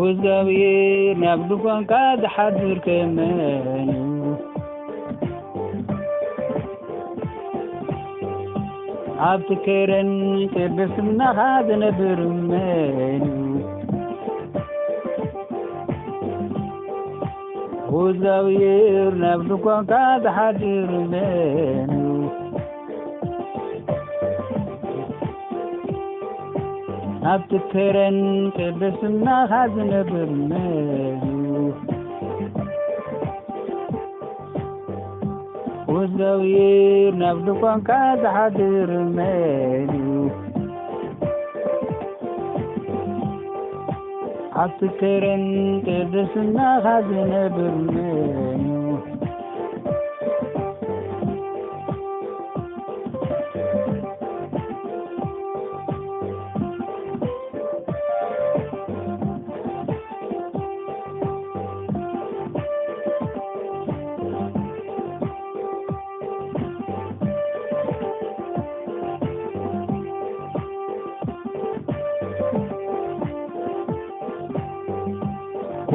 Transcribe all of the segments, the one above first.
እግዚኣብሔር ናብ ድኳንካ ዝሓድር ከመን እዩ? ኣብቲ ከረን ቅድስናኻ ዝነብር መን እዩ? እግዚኣብሔር ናብ ድኳንካ ዝሓድር መን እዩ? ኣብቲ ከረን ቅድስናኻ ዝነብር መን እዩ? እግዚኣብሔር ናብ ድኳንካ ዝሓድር መን እዩ? ኣብቲ ከረን ቅድስናኻ ዝነብር መን እዩ?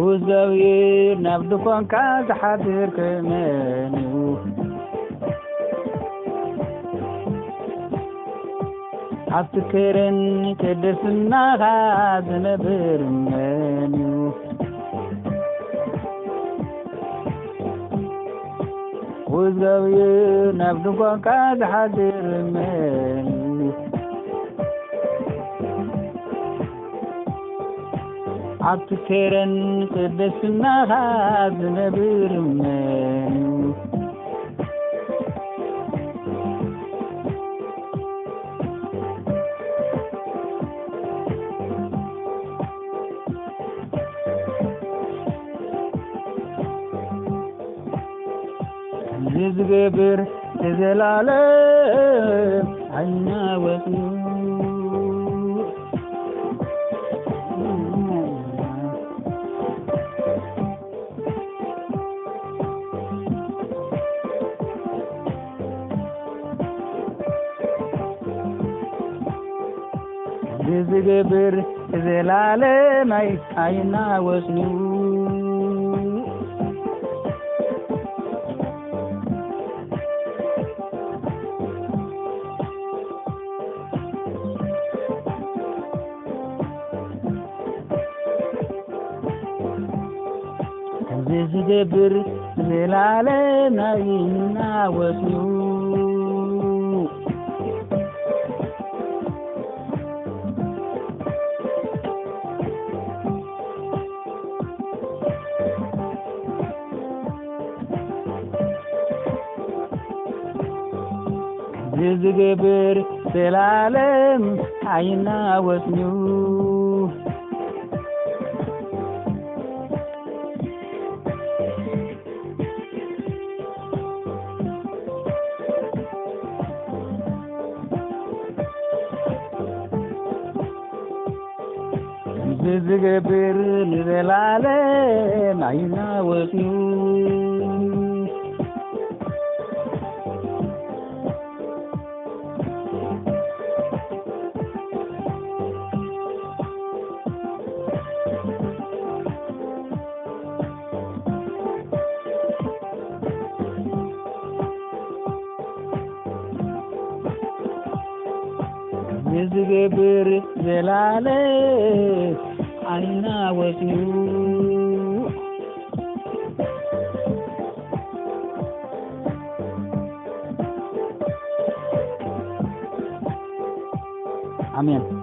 እግዚኣብሔር ናብ ድኳንካ ዝሓድር ከመን እዩ? ኣብቲ ከረን ቅድስናኻ ዝነብር መን እዩ? እግዚኣብሔር ናብ ድኳንካ ዝሓድር መን እዩ? ኣብቲ ከረን ቅድስናኻ ዝነብር መን እዩ? እዚ ዝገብር ንዘላለም ኣይናወጽን። እዚ ዝገብር ዘላለማይ ኣይናወጽን እዩ። ከምዚ ዝገብር ዘላለማይ ኣይናወጽን እዩ። እዚ ዝገብር ዘላለም ኣይናወጽን እዩ። እዚ ዝገብር ንዘላለም ኣይናወጽን እዩ። ንዝገብር ዘላለም ኣይናወጽን እዩ። ኣሜን።